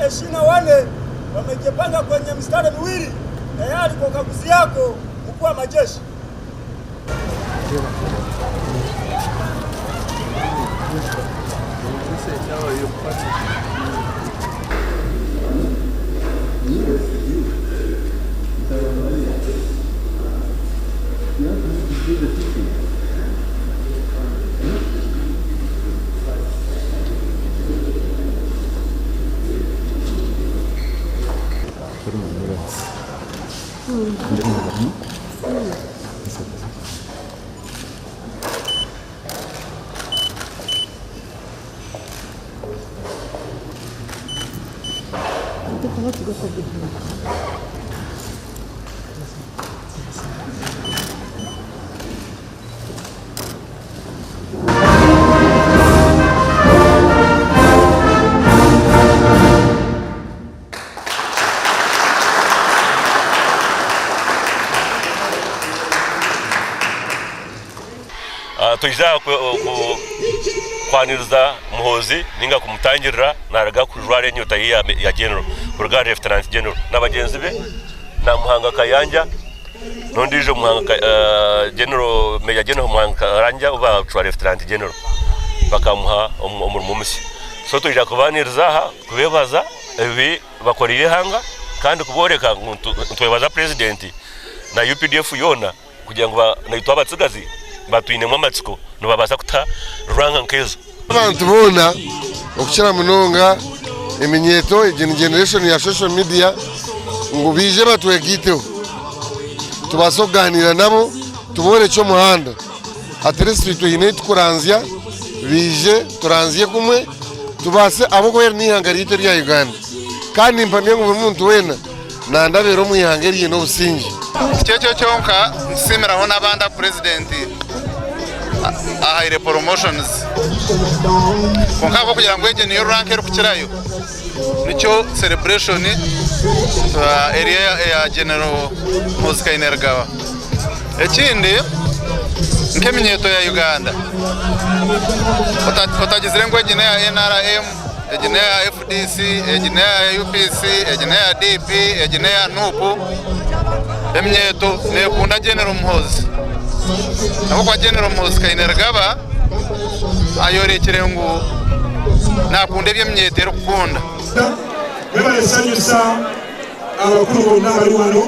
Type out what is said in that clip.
24 wamejipanga kwenye mistari miwili tayari kwa ukaguzi yako mkuu wa majeshi. Twija aha kwaniriza Muhoozi ninga kumutangirira naruga kujwara enyota ye ya General kuruga ahari Lieutenant General na bagyenzi be na Muhanga Kayanja n'ondiijo Muhanga General Major General Muhanga Kayanja ou baacwa Lieutenant General bakamuha omurimo omusya. So twija kubaaniriza aha kubeebaza ebi bakoreire eihanga kandi kubooreka ngu nitwebaza Purezidenti na UPDF yoona kugira ngu naitwe abatsigazi batwinemu amatsiko nibabaasa kutuha ruranga nk'ezo. Abantu boona okukira munonga eminyeeto egi ni generation ya social media ngu baije batwegaiteho tubaase kuganiira nabo tuborekye omuhanda at least itwe haine ahu tukuranzya baije turanzye kumwe tubaase ahabw'okuba eri n'eihanga ryaitu erya Uganda kandi nimpamya ngu buri muntu weena Nandabeera omu ihanga eriine obusingye. Tikyekyo kyonka, nitusiimiraho n'abandi abu Purezidenti ahaire poromoshonizi. Kwonka ahabw'okugira ngu egi niyo ranka erikukirayo, nikyo serebureshoni eri eya Genero Muhoozi Kainerugaba. Ekindi, nk'eminyeeto ya Uganda, otagizire ngu egi n'eya NRM, egi n'eya FDC, egi n'eya UPC, egi n'eya DP, egi n'eya NUP. Eminyeeto neekunda General Muhoozi ahabw'okuba General Muhoozi Kainerugaba ayorekire ngu naakunda ebi eminyeeto erikukunda. Mwebale kusanyusa abakuru bonna abari wano.